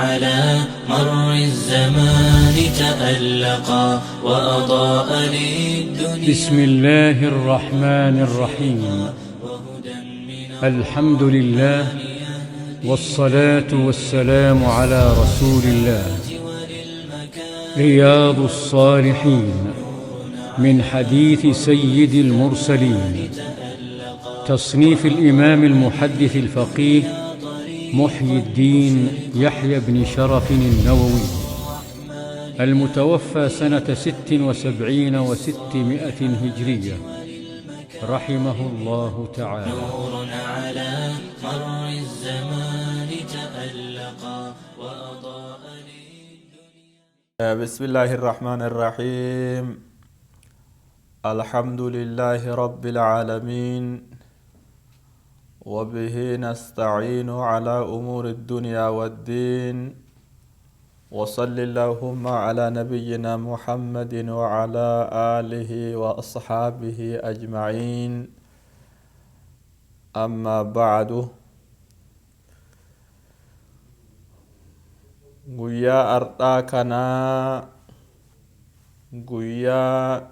على مر الزمان تألقا وأضاء للدنيا. بسم الله الرحمن الرحيم. الحمد لله، والصلاة والسلام على رسول الله. رياض الصالحين من حديث سيد المرسلين، تصنيف الإمام المحدث الفقيه محيي الدين يحيى بن شرف النووي، المتوفى سنة 676 هجرية، رحمه الله تعالى. نور على مر الزمان تألقا وأضاء للدنيا. بسم الله الرحمن الرحيم. الحمد لله رب العالمين، وبه نستعين على أمور الدنيا والدين، وصل اللهم على نبينا محمد وعلى آله وأصحابه أجمعين. أما بعد، guyyaa ardhaa kanaa, guyyaa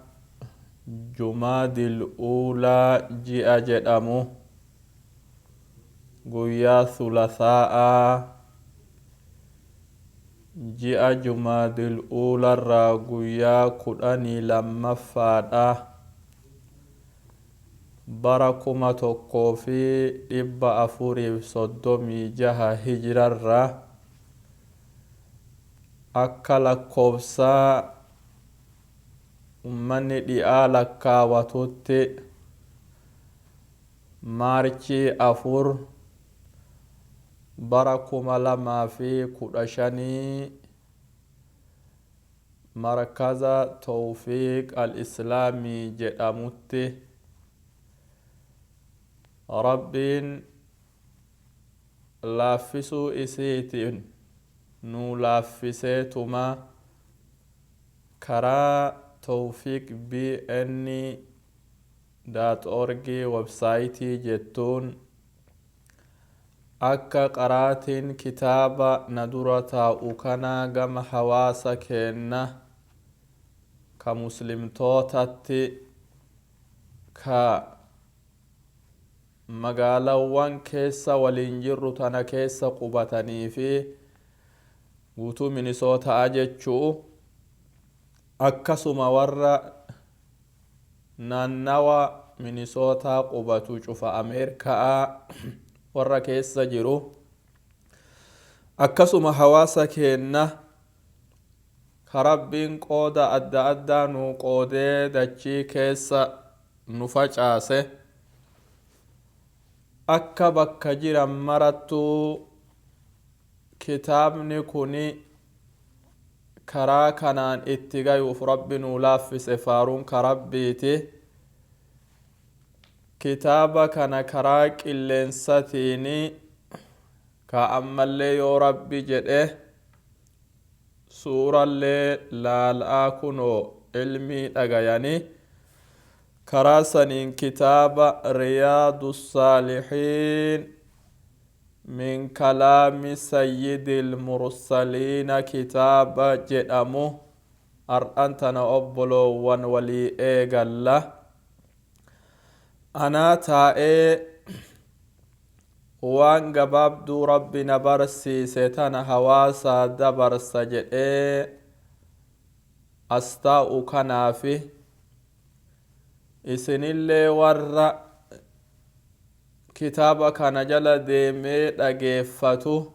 Jumaadil Uulaa ji'a jedhamu, guyyaa Sulasaa'aa, ji'a Jumaadil Uularraa guyyaa 12ffaadha, bara 1436 hijirarra, akka lakkoofsaa ummanni dhi'aa lakkaawatutti Maarchii 4, bara 2015, markaza Tawfiiq Al-Islaamii jedhamutti Rabbiin laaffisuu isiitiin nuu laaffiseetuma karaa Tawfiiq BN.org websaayitii jettuun akka qaraatiin kitaaba na dura taa'u kanaa gama hawaasa keenna ka Muslimtootatti, ka magaalawwan keessa waliin jirru tana keessa qubatanii fi guutuu Minisootaa jechuu, akkasuma warra naannawa Minisootaa qubatu cufa, Ameerikaa warra keessa jiru, akkasuma hawaasa keenna ka Rabbiin qooda adda addaa nu qoodee dachii keessa nu facaase, akka bakka jiran marattuu kitaabni kuni karaa kanaan itti gayuuf Rabbi nuu laaffise. Faaruun ka Rabbiiti. Kitaaba kana karaa qilleensatiini ka ammallee yoo Rabbi jedhe suurallee laal'aa kunoo ilmii dhagayanii karaa saniin kitaaba Riyaadu Saalihiin min kalaami sayyidil mursaliina kitaaba jedhamu har'an tana obboloowwan walii eegalla. Anaa taa'ee waan gabaabduu Rabbi na barsiise tana hawaasaa dabarsa jedhee as taa'u kanaafi isinillee warra kitaaba kana jala deemee dhageeffatu,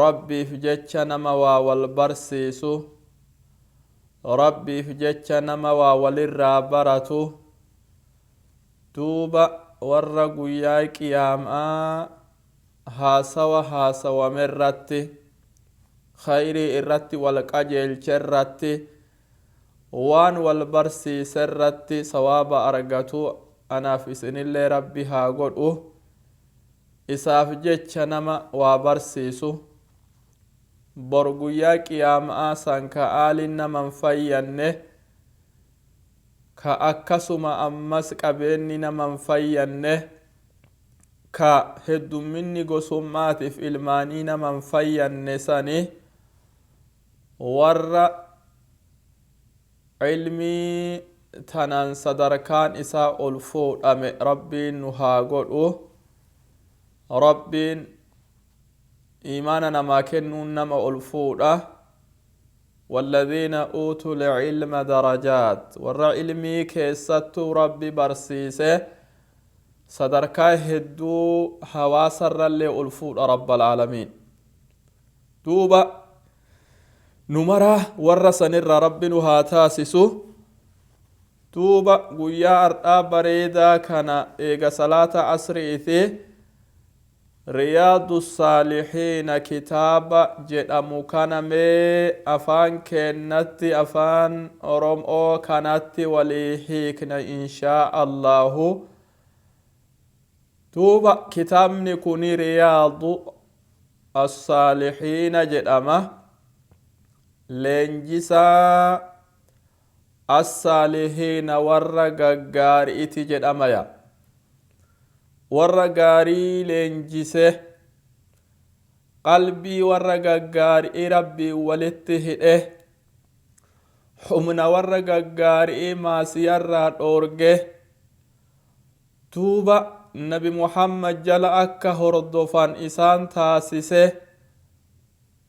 Rabbiif jecha nama waa wal barsiisu, Rabbiif jecha nama waa walirraa baratu, duuba warra guyyaa Qiyaamaa haasawa haasawame irratti, khayrii irratti wal qajeelche irratti, waan wal barsiise irratti sawaaba argatu anaaf isinillee Rabbi haa godhu. Isaaf jecha nama waa barsiisu, bor guyyaa Qiyaamaa san ka aaliin naman fayyanne, ka akkasuma ammas qabeenni naman fayyanne, Ka heddumminni gosummaatiif ilmaanii naman fayyanne sani warra cilmii tanaan sadarkaan isaa ol fuudhame Rabbiin nu haa godhu. Rabbiin iimaana namaa kennuun nama ol fuudha. والذين أوتوا العلم درجات، warra ilmii keessattuu Rabbi barsiise sadarkaa hedduu hawaasarrallee ol fuudha Rabbal Aalamiin. Duuba nu maraa warra sanirra Rabbi nu haa taasisu. Duuba guyyaa ardhaa bareedaa kana eega salaata asri'iti Riyaadu Saalihiina kitaaba jedhamu kana mee afaan keennatti, afaan Oromoo kanatti walii hiikna, inshaa Allahu. Duuba kitaabni kuni Riyaadu Assaalihiina jedhama. Leenjisaa Assaalihiina, warra gaggaari'iti jedhamaya. Warra gaarii leenjise, qalbii warra gaggaarii Rabbiin walitti hidhe, humna warra gaggaarii maasiyarraa dhoorge, duuba Nabi Muhammad jala akka hordofan isaan taasise,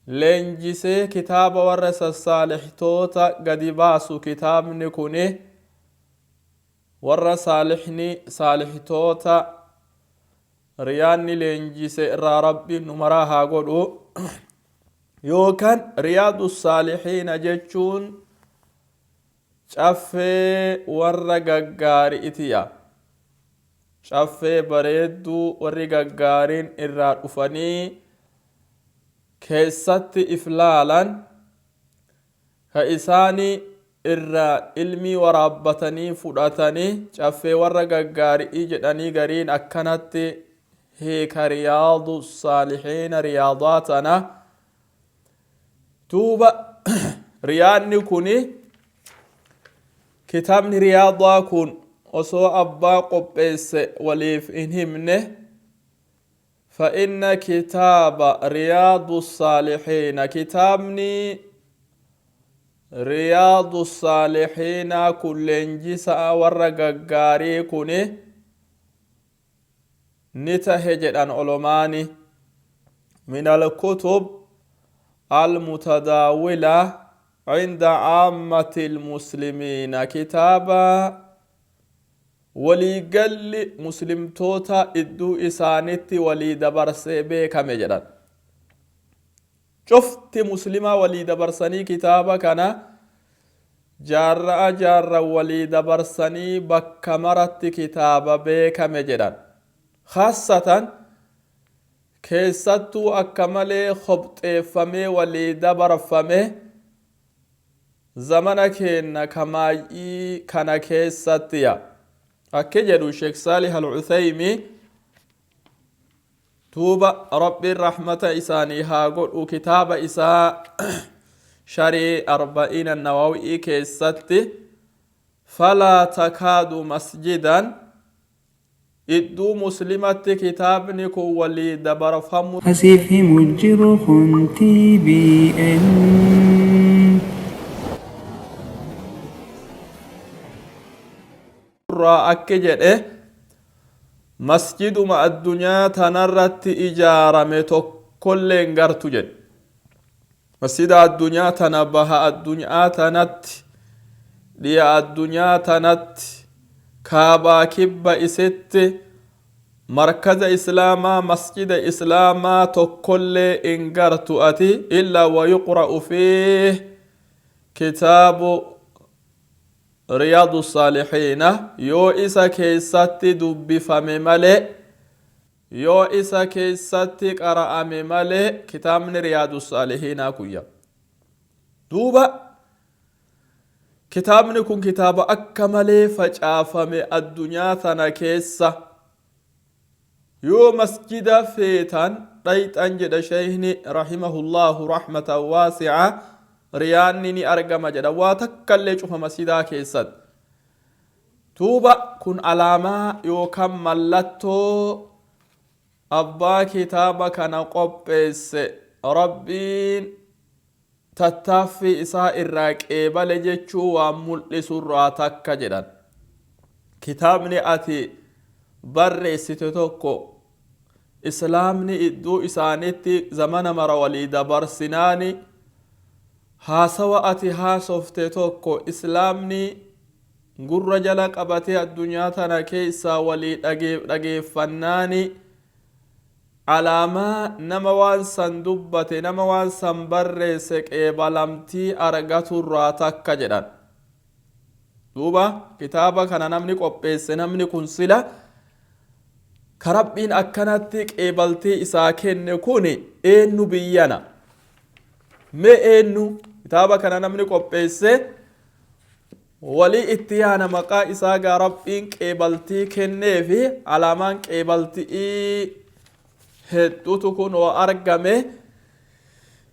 leenjisee kitaaba warra sassaalihtoota gadi baasu. Kitaabni kuni warra saalihni saalihtoota Riyaanni leenjise irraa Rabbiin nu maraa haa godhu. Yookaan Riyaadu Saalihiina jechuun caffee warra gaggaari'itiya, caffee bareedduu warri gaggaariin irraa dhufanii keessatti if laalan, ka isaani irraa ilmii waraabbatanii fudhatanii, caffee warra gaggaari'ii jedhanii gariin akkanatti hiika Riyaadu Saalihiina, riyaadaa tana. Duuba riyaadni kuni, kitaabni riyaadaa kun, osoo abbaa qopheesse waliif hin himne, فإن كتاب رياض الصالحين، kitaabni رياض الصالحين kun, leenjisaa warra gaggaarii kuni, ni tahe jedhan olomaani, من الكتب المتداولة عند عامة المسلمين، kitaaba waliigalli muslimtoota idduu isaanitti walii dabarsee beekame jedhan. Cufti muslimaa walii dabarsanii kitaaba kana jaarra'a jaarran walii dabarsanii bakka maratti kitaaba beekame jedhan. Khassatan, keessattuu akka malee kobxeeffamee walii dabarfame zamana keenna kamaayyii kana keessattiya, akke jedhu Sheek Saalih Al-Uthaymi. Duuba Rabbiin rahmata isaanii haa godhu. Kitaaba isaa Sharii Arba'iina Nawawii keessatti, فلا تكاد مسجدا، idduu muslimatti kitaabni kun walii dabarfamu Asiif himu jiru kun TBN. Irraa akki jedhe, masjiduma addunyaa tanarratti ijaarame tokkollee hin gartu jedhe. Masjida addunyaa tana, baha addunyaa tanatti, dhiya addunyaa tanatti, kaabaa kibba isitti, markaza islaamaa, masjida islaamaa tokkollee hin gartu ati إلا ويقرأ فيه كتاب رياض الصالحين, yoo isa keessatti dubbifame malee, yoo isa keessatti qara'ame malee kitaabni Riyaadu Saalihiinaa kuyya. Duuba kitaabni kun kitaaba akka malee facaafame addunyaa tana keessa. Yoo masjida feetan dhayxan, jedha sheeyni رحمه الله رحمة واسعة, riyaanni ni argama jedha, waa takkallee cufa masjidaa keessatti. Duuba kun alaamaa yookaan mallattoo. Abbaa kitaaba kana qopheesse Rabbiin tattaaffii isaa irraa qeebale jechuu waan mul'isurraa takka jedhan. Kitaabni ati barreessite tokko Islaamni idduu isaanitti zamana mara walii dabarsinaani, haasawa ati haasofte tokko Islaamni gurra jala qabatee addunyaa tana keessaa walii dhageeffannaani, alaamaa nama waan san dubbate, nama waan san barreesse qeebalamtii argaturraa takka jedhan. Duuba kitaaba kana namni qopheesse, namni kun sila ka Rabbiin akkanatti qeebaltii isaa kenne kun eenyu biyyana? Mee eenyu kitaaba kana namni qopheesse? Walii itti yaana maqaa isaa gaa Rabbiin qeebaltii kenneefi alaamaan qeebaltii hedduutu kun oo argame.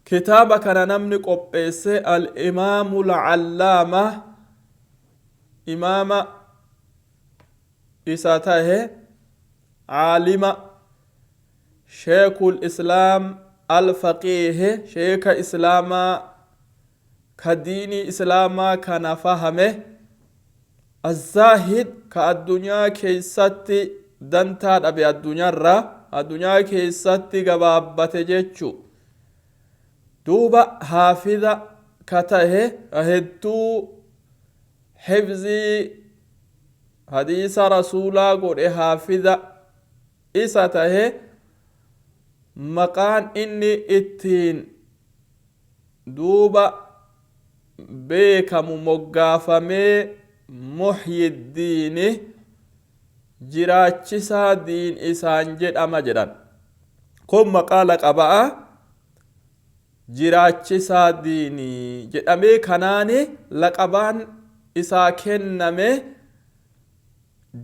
Kitaaba kana namni qopheesse al-imaamu al-allaama, imaama isa tahe, caalima, sheekul islaam al-faqiih, sheeka islaamaa ka diinii islaamaa kana fahame, azzaahid, ka addunyaa keeysatti dantaa dhabe, addunyaarra addunyaa keeysatti gabaabbate jechu. Duuba haafiza ka tahe, hedduu hifzii hadiisa Rasuulaa godhe, haafiza isa tahe, maqaan inni ittiin duuba beekamu moggaafamee Muxyiddiini, jiraachisaa diin isaan jedhama jedhan. Kun maqaa laqaba'a, jiraachisaa diinii jedhamee kanaani laqabaan isaa kenname.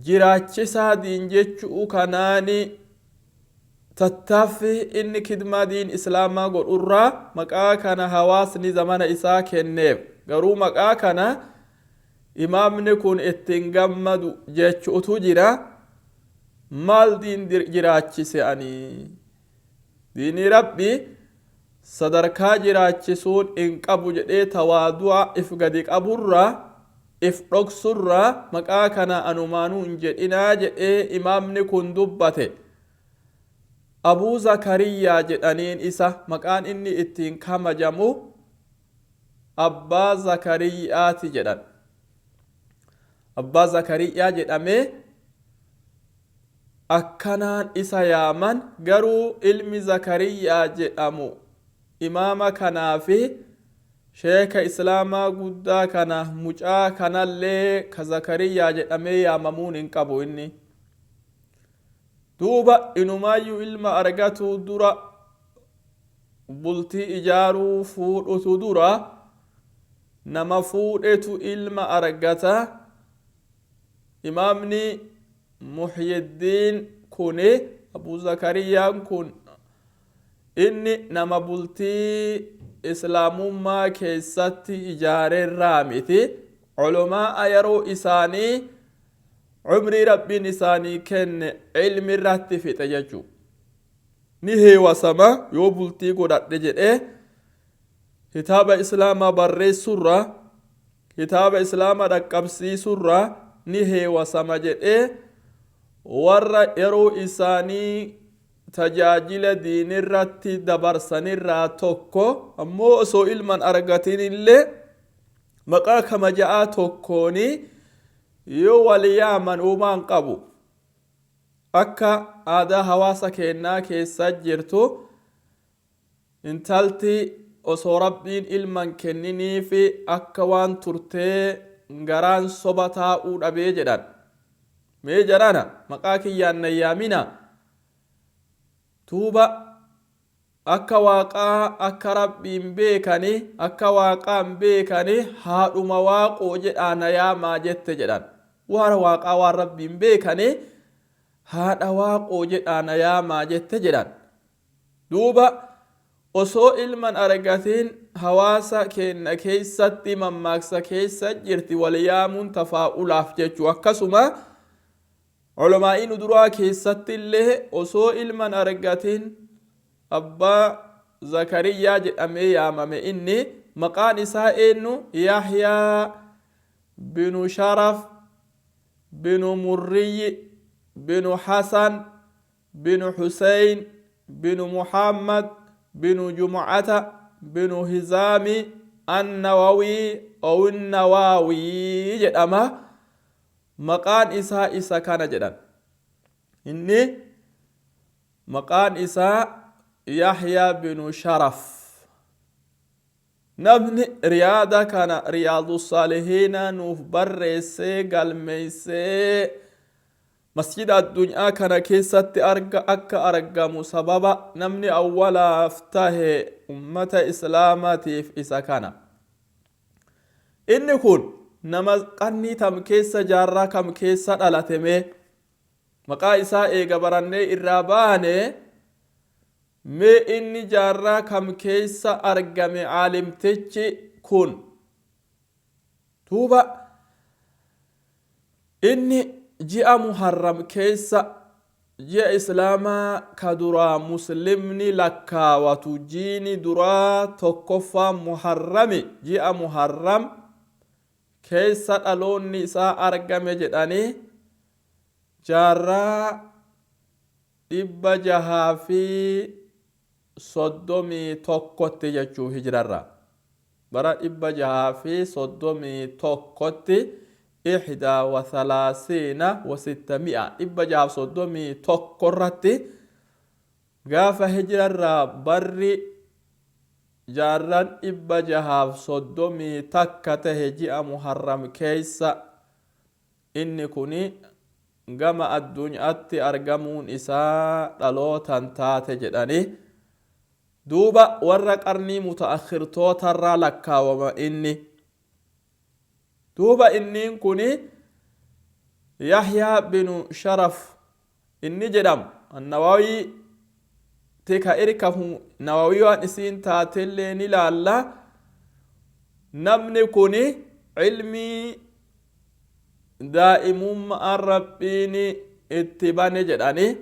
Jiraachisaa diin jechuu kanaani tattaaffii inni kidmaa diin islaamaa godhurraa maqaa kana hawaasni zamana isaa kenneef. Garuu maqaa kana imaamni kun ittiin gammadu jechuutu jira. Maal diin jiraachise? Ani diinii Rabbi sadarkaa jiraachisuun hin qabu jedhee tawaadu'a if gadi qaburraa, if dhoksurraa maqaa kana anumaanuu hin jedhinaa jedhee imaamni kun dubbate. Abuu Zakariyaa jedhaniin isa. Maqaan inni ittiin kamajamu Abbaa Zakariyaati jedhan. Abbaa Zakariyaa jedhamee akkanaan isa yaaman. Garuu ilmi Zakariyaa jedhamu imaama kanaa fi sheeka islaamaa guddaa kana mucaa kanallee ka Zakariyaa jedhamee yaamamuun hin qabu inni. Duuba inumaayyuu ilma argatuu dura, bultii ijaaruu fuudhutu dura, nama fuudhetu ilma argata. Imaamni Muxyiddiin kun, Abu Zakariyaan kun, inni nama bultii islaamummaa keessatti ijaareerraa miti. Culumaa yeroo isaanii, umrii Rabbiin isaanii kenne ilmi irratti fixe jechuu. Ni heewasama yoo bultii godhadhe jedhee kitaaba islaamaa barreessurra, kitaaba islaamaa dhaqqabsiisurra ni heewasama jedhee warra yeroo isaanii tajaajila diinirratti dabarsanirraa tokko. Ammoo osoo ilman argatin illee maqaa kamaja'aa tokkooni yoo wal yaaman uumaan qabu. Akka aadaa hawaasa keennaa keessa jirtu, intalti osoo Rabbiin ilman kenniniifi akka waan turtee garaan soba taa'uu dhabee jedhan. Mee jarana, maqaa kiyyaan nan yaamina tuuba, akka Waaqaa, akka Rabbiin beekani, akka Waaqaan beekani, haadhuma Waaqoo jedhaa na yaamaa jette jedhan. Waan Waaqaa, waan Rabbiin beekani, haadha Waaqoo jedhaa na yaamaa jette jedhan. Duuba osoo ilman argatin hawaasa keenna keessatti mammaaksa keessa jirti wal yaamuun tafaa'ulaaf jechuu. Akkasuma Ulamaa'ii nu duraa keessatti illee osoo ilman argatin abbaa Zakariyaa jedhamee yaamame. Inni maqaan isaa eenyu? Yahyaa binu Sharaf binu Murriyyi binu Hasan binu Huseyn binu Muhammad binu Jumcata binu Hizaami Annawawii Owinnawaawii jedhama. Maqaan isaa isa kana jedhan. Inni maqaan isaa Yahyaa binu Sharaf. Namni Riyaada kana, Riyaadu Saalihiina, nuuf barreessee galmeessee masjida addunyaa kana keessatti arga akka argamu sababa namni awwalaaf tahe ummata islaamatiif isa kana. Inni kun nama qarnii tam keessa, jaarraa kam keessa dhalate? Mee maqaa isaa eega barannee irraa baane, mee inni jaarraa kam keessa argame caalimtichi kun? Duuba inni ji'a Muharram keessa, ji'a islaamaa ka duraa muslimni lakkaawatu, jiini duraa tokkoffaa Muharrami, ji'a Muharram keessa dhaloonni isaa argame jedhanii, jaarraa 631tti jechuu hijrarra. Bara 631tti, 631, 631 irratti gaafa hijrarraa barri jaarran 631 tahe, ji'a Muharram keessa inni kuni gama addunyaatti argamuun isaa dhalootan taate jedhanii. Duuba warra qarnii mutaakhirtootarraa lakkaawama inni. Duuba inniin kuni Yahyaa binu Sharaf inni jedhamu Annawawii ti ka irkafu. Nawawii waan isiin taatellee ni laalla. Namni kuni ilmii daa'imummaan Rabbiin itti bane jedhani.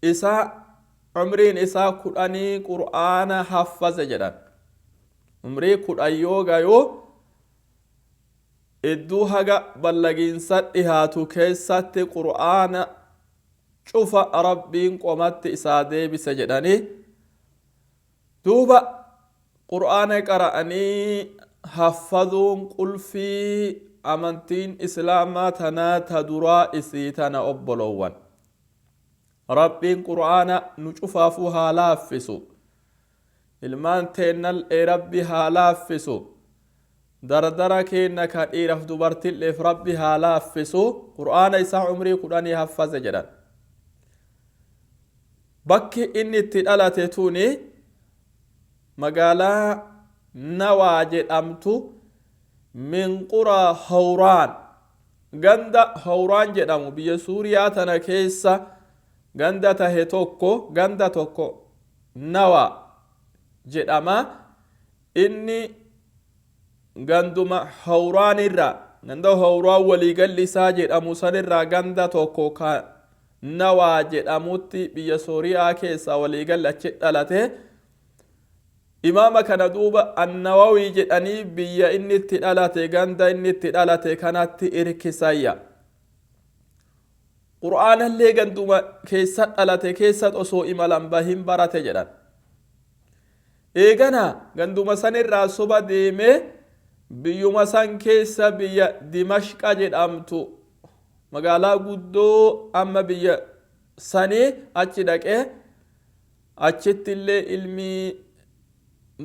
Isa umriin isaa 10 qur'aana haffaze jedhan. Umrii 10 yoo gayu, idduu haga ballagiinsa dhihaatu keessatti qur'aana cufa Rabbiin qomatti isaa deebise jedhani. Duuba qur'aana qara'anii haffazuun qulfii amantiin islaamaa tanaa ta duraa isii tana. Obbolowwan, Rabbiin qur'aana nu cufaafuu haa laaffisu. Ilmaan teennallee Rabbi haa laaffisu. Dardara keenna ka dhiiraf dubartilleef Rabbi haa laaffisu. Qur'aana isaa umrii 10 haffaze jedhan. Bakki inni itti dhalate tuni magaalaa Nawaa jedhamtu, min quraa Hawraan, ganda Hawraan jedhamu, biyya Suuriyaa tana keessa ganda tahe tokko, ganda tokko Nawaa jedhama. Inni ganduma Hawraan irraa, ganda Hawraan waliigalli isaa jedhamu sanirraa, ganda tokko ka Nawaa jedhamutti biyya Sooriyaa keessa waliigalli achi dhalate imaama kana. Duuba Annawawii jedhanii biyya inni itti dhalate, ganda inni itti dhalate kanatti irkisayya. Qur'aanallee ganduma keessa dhalate keessat osoo imalan bahin barate jedhan. Eegana ganduma sanirraa soba deemee biyyuma san keessa biyya Dimashqa jedhamtu, magaalaa guddoo amma biyya sanii, achi dhaqee achitti illee ilmii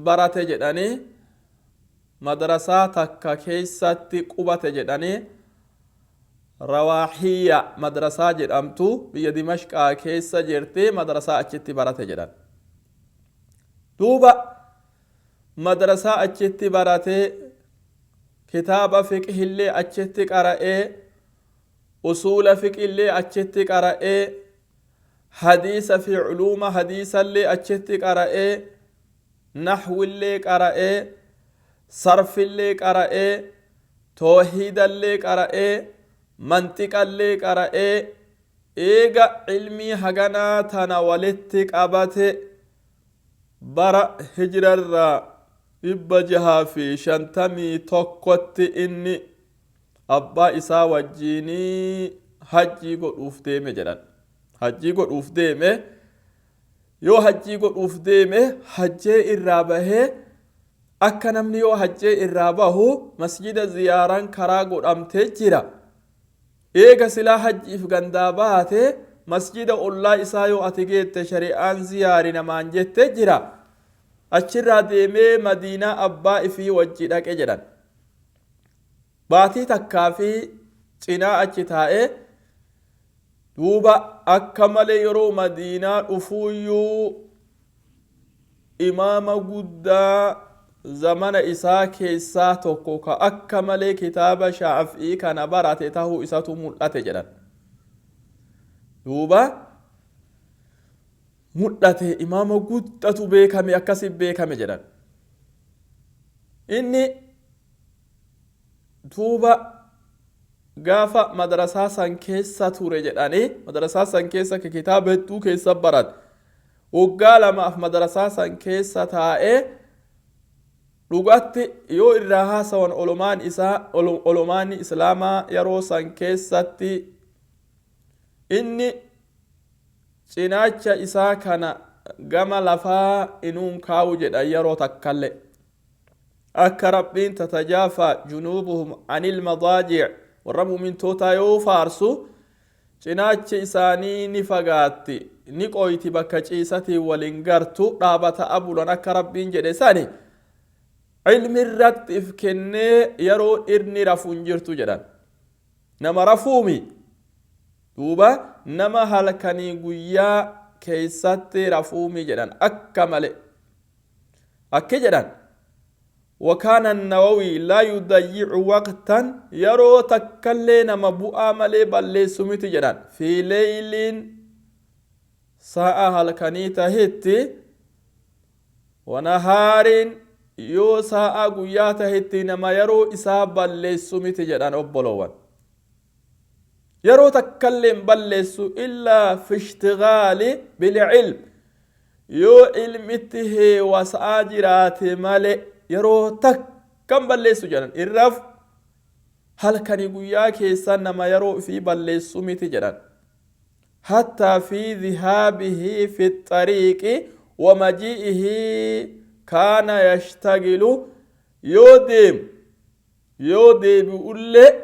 barate jedhanii, madrasaa takka keessatti qubate jedhanii. Rawaaxiyya madrasaa jedhamtu biyya Dimashqaa keessa jirti, madrasaa achitti barate jedhan. Duuba madrasaa achitti baratee, kitaaba fiqhillee achitti qara'ee, usuula fiqillee achitti qara'ee, hadiisa fi culuuma hadiisallee achitti qara'ee, naxwillee qara'ee, sarfillee qara'ee, toohiidallee qara'ee. Manxiqallee qara'ee, eega cilmii haganaa tana walitti qabate, bara hijrarraa 651tti inni abbaa isaa wajjiinii hajjii godhuuf deeme jedhan. Hajjii godhuuf deeme. Yoo hajjii godhuuf deeme, hajjee irraa bahee, akka namni yoo hajjee irraa bahu masjida ziyaaran karaa godhamtee jira. Eega silaa hajjiif gandaa baate, masjida ollaa isaa yoo ati geette shari'aan ziyaari namaan jette jira. Achirraa deemee Madiinaa abbaa ifii wajji dhaqe jedhan. Baatii takkaa fi cinaa achi taa'ee, duuba akka malee yeroo Madiinaa dhufuuyyuu imaama guddaa zamana isaa keessaa tokko ka akka malee kitaaba Shaaf'ii kana barate tahuu isatu mul'ate jedhan. Duuba mul'ate, imaama guddatu beekame, akkasi beekame jedhan inni. Duuba gaafa madrasaa san keessa ture jedhanii, madrasaa san keessa ka kitaaba hedduu keessa barate, waggaa 2f madrasaa san keessa taa'ee, dhugatti yoo irraa haasawan olomaan isaa, olomaanni islaamaa yeroo san keessatti, inni cinaacha isaa kana gama lafaa inuun kaa'u jedhan yeroo takkalle. Akka Rabbiin تتجافى جنوبهم عن المضاجع, warra mu'mintootaa yoo faarsu, cinaachi isaanii ni fagaatti, ni qoyti, bakka ciisatiin waliin gartu, dhaabata bulan akka Rabbiin jedhe sani, ilmi irratti if kennee yeroo inni rafu hin jirtu jedhan. Nama rafuumi, duuba nama halkanii guyyaa keessatti rafuumi jedhan akka male. Akki jedhan: وكان النووي لا يضيع وقتا, yeroo takkallee nama bu'aa malee balleessu miti jedhan, في ليل, sa'a halkanii tahitti, ونهار, yoo sa'a guyyaa tahitti, nama yeroo isaa balleessu miti jedhan. Obboloowwan, yeroo takkallee hin balleessu إلا في اشتغال بالعلم, yoo ilmitti heewasaa jiraate male yeroo takkan balleessu jedhan. Irraaf halkanii guyyaa keessa nama yeroo ifii balleessu miti jedhan. حتى في ذهابه في الطريق ومجيئه كان يشتغل, yoo deemu, yoo deebi'ullee,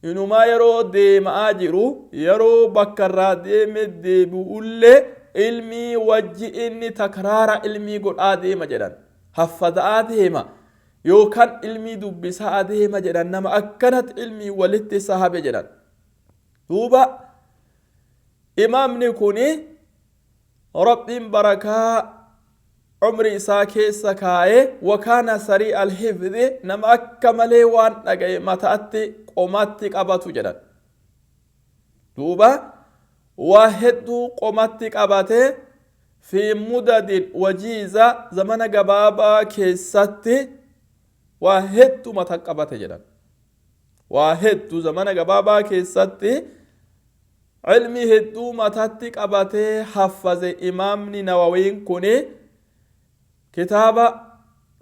inumaa yeroo deemaa jiru, yeroo bakka irraa deeme deebi'ullee, ilmii wajji inni takraara ilmii godhaa deema jedhan, haffaza'aa deema yookaan ilmii dubbisaa deema jedhan. Nama akkanatti ilmii walitti sahabe jedhan. Duuba imaamni kuni Rabbiin barakaa umri isaa keessa kaa'ee, وكان سريع الحفظ, nama akka malee waan dhagaye mataatti qomatti qabatu jedhan. Duuba waa hedduu qomatti qabate. في مدد وجيزة, zamana gabaabaa keessatti waa hedduu mata qabate jedhan. Waa hedduu zamana gabaabaa keessatti cilmii hedduu matatti qabatee haffaze. Imaamni Nawawiin kuni kitaaba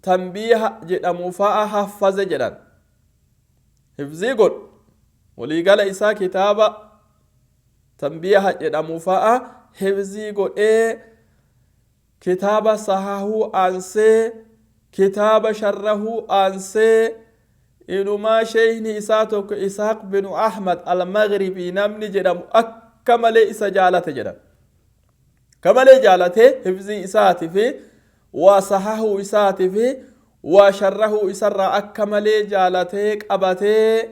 Tanbiiha jedhamu fa'a haffaze jedhan, hifzii godhu. Waliigala isaa kitaaba Tanbiiha jedhamu fa'a hifzii godhee, kitaaba sahahuu aansee, kitaaba sharrahuu aansee, inumaa sheeyni isaa tokko Isaaq binu Ahmad Almagribii namni jedhamu akka malee isa jaalate jedhan. Ka malee jaalate hifzii isaati fi waa sahahuu isaati fi waa sharrahuu isarraa akka malee jaalatee qabatee,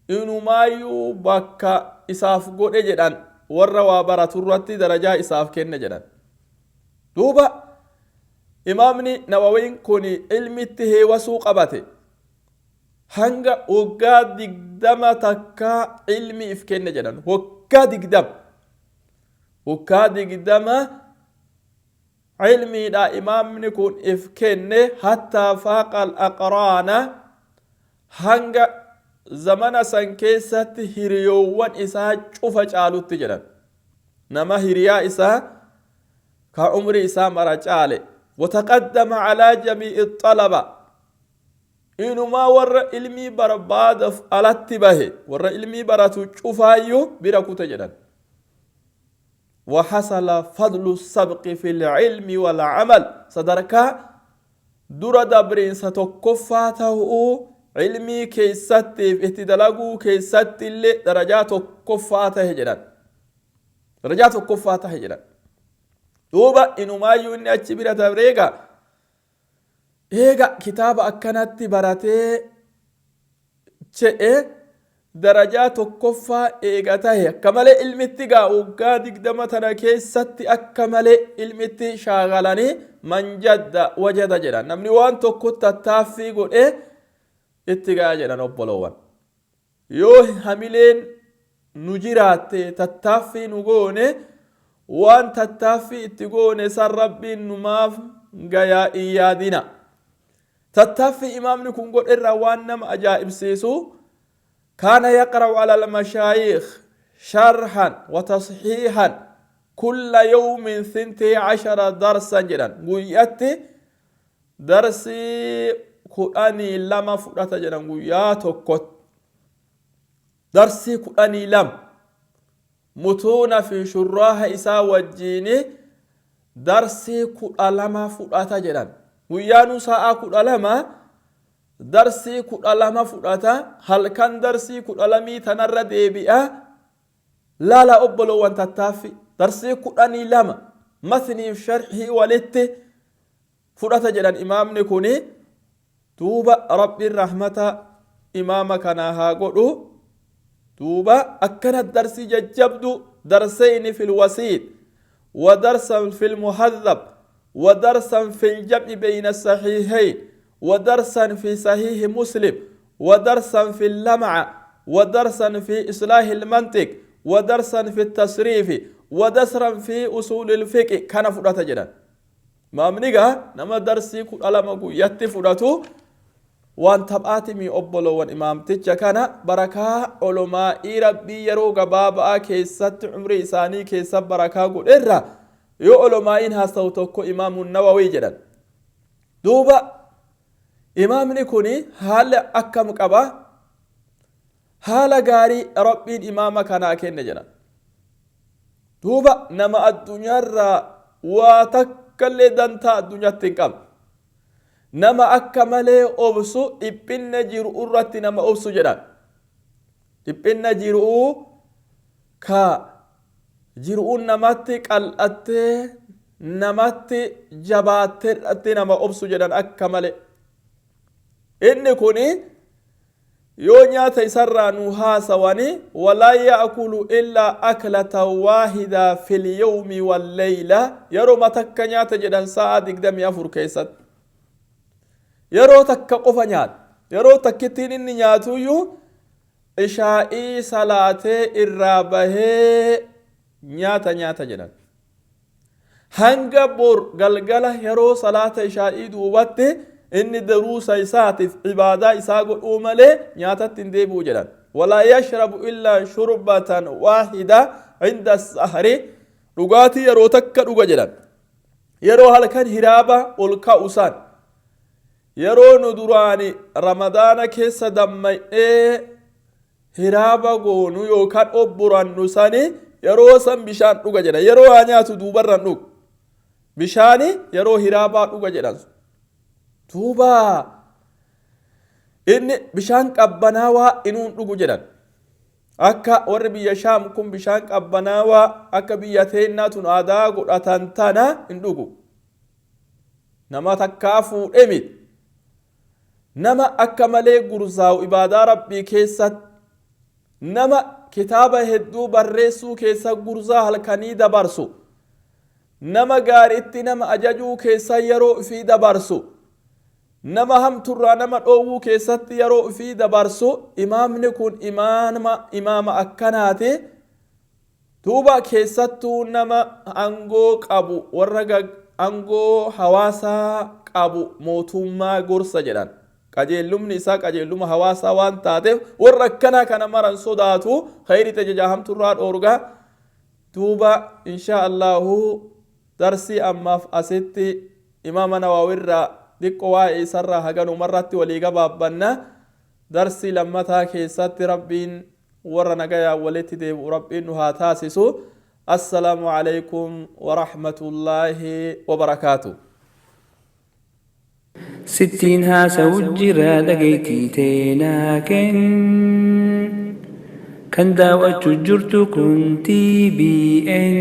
inumaayyuu bakka isaaf godhe jedhan, warra waa baratu irratti darajaa isaaf kenne jedhan. Duuba imaamni Nawawiin kun ilmitti heewasuu qabate. Hanga waggaa 20 takka ilmi if kenne jedhan. Waggaa 20, waggaa 20 ilmiidha imaamni kun if kenne. حتى فاق الأقران, hanga Zamana san keessatti hiriyoowwan isaa cufa caalutti jedhan. Nama hiriyaa isaa ka umrii isaa mara caale. Wataqaddama calaa jamii'i xalaba, inumaa warra ilmii barbaadaf alatti bahe, warra ilmii baratu cufaayyuu bira kute jedhan. وحصل فضل السبق في العلم والعمل، sadarkaa dura dabriinsa tokkoffaa ta'uu ilmii keessattiif itti dalaguu keessatti illee darajaa tokkoffaa tahe jedhan, darajaa tokkoffaa tahe jedhan. Duuba inumaayyuu inni achi bira dabreega eega kitaaba akkanatti baratee ce'e, darajaa tokkoffaa eega tahe, akka malee ilmitti gaa waggaa 20 tana keessatti akka malee ilmitti shaagalanii. Man jadda wajada jedhan. Namni waan tokko tattaaffii godhee itti gaa jedhan. Obboloowwan, yoo hamileen nu jiraatte, tattaaffii nu goone, waan tattaaffii itti goone san Rabbiin numaaf gayaa in yaadina. Tattaaffii imaamni kun godhe irraa waan nama ajaa'ibsiisu, كان يقرأ على المشايخ شرحا وتصحيحا كل يوم 12 درسا jedhan. Guyyatti darsii 12 fudhata jedhan. Guyyaa tokkotti darsii 12, mutuuna fi shurraaha isaa wajjiini darsii 12 fudhata jedhan. Guyyaanu sa'aa 12 darsii 12 fudhata. Halkan darsii 12 tanarra deebi'a. Laala obboloowwan, tattaaffi darsii 12 matniif sharhii walitti fudhata jedhan imaamni kuni. Duuba Rabbiin rahmata imaama kanaa haa godhu. Duuba akkana darsii jajjabdu, درسين في الوسيط ودرسا في المهذب ودرسا في الجمع بين الصحيحين ودرسا في صحيح مسلم ودرسا في اللمعة ودرسا في إصلاح المنطق ودرسا في التصريف ودرسا في أصول الفقه kana fudhata jedhan. Imaamni gaa nama darsii 12 guyyatti fudhatu waan taphaatimi obboloowwan. Imaamticha kana barakaa olomaa'ii Rabbii yeroo gabaabaa keessatti umrii isaanii keessa barakaa godherra yoo olomaa'iin haasa'u tokko Imaamu Nawawii jedhan. Duuba imaamni kun haala akkam qaba? Haala gaarii Rabbiin imaama kanaa kenne jedhan. Duuba nama addunyaarraa waa takkallee dantaa addunyaatti hin qabne, nama akka malee obsu, dhiphinna jiru irratti nama obsu jedhan. Dhiphinna jiru ka jiruun namatti qal'attee namatti jabaattee irratti nama obsu jedhan akka malee. Inni kuni yoo nyaata isarraa nu haasawani, ولا يأكل إلا أكلة واحدة في اليوم والليلة. Yeroo takka nyaata jedhan. Sa'a 24 keessatti yeroo takka qofa nyaata. Yeroo takkittiin inni nyaatuyyuu ishaa'ii salaatee irraa bahee nyaata nyaata jedhan. Hanga bor galgala yeroo salaata ishaa'ii duubatti inni daruusa isaatiif ibaadaa isaa godhuu malee nyaatatti hin deebi'u jedhan. ولا يشرب إلا شربة واحدة عند السهر. Dhugaatii yeroo takka dhuga jedhan, yeroo halkan hiraaba ol ka'u san. Yeroo nu duraani Ramadaana keessa dammaynee hiraaba goonu yookaan obburannu sani, yeroo san bishaan dhuga jedhan. Yeroo haa nyaatu duubarran dhugu bishaani, yeroo hiraabaa dhuga jedhan. Duuba inni bishaan qabbanaawaa inuun dhugu jedhan. Akka warri biyya Shaam kun bishaan qabbanaawaa akka biyya teennaa tun aadaa godhatan tana hin dhugu. Nama takkaa fuudhe miti, nama akka malee gurzaa'u ibaadaa Rabbii keessatti, nama kitaaba hedduu barreessuu keessa gurzaa halkanii dabarsu, nama gaariitti nama ajajuu keessa yeroo ifii dabarsu, nama hamturraa nama dhoowwuu keessatti yeroo ifii dabarsu. Imaamni kun imaama akkanaati. Duuba keessattuu nama aangoo qabu, warra angoo hawaasaa qabu, mootummaa gorsa jedhan. Qajeellumni isaa qajeelluma hawaasaa waan taateef warra akkanaa kana maran sodaatu, khayri tajajaa hamturraa dhoorgaa. Duuba insha Allahu darsii ammaaf asitti Imaama Nawaawirraa xiqqoo waa'ee isarraa haganumarratti walii gabaabbanna. Darsii lammataa keessatti Rabbiin warra nagayaa walitti deebi'u Rabbiin nu haa taasisu. Assalaamu alaykum warahmatullaahi wabarakaatu. Sittiin haasawu jira, dhageettii teenaa kenn. Kan daawwachuu jirtu kun TBN.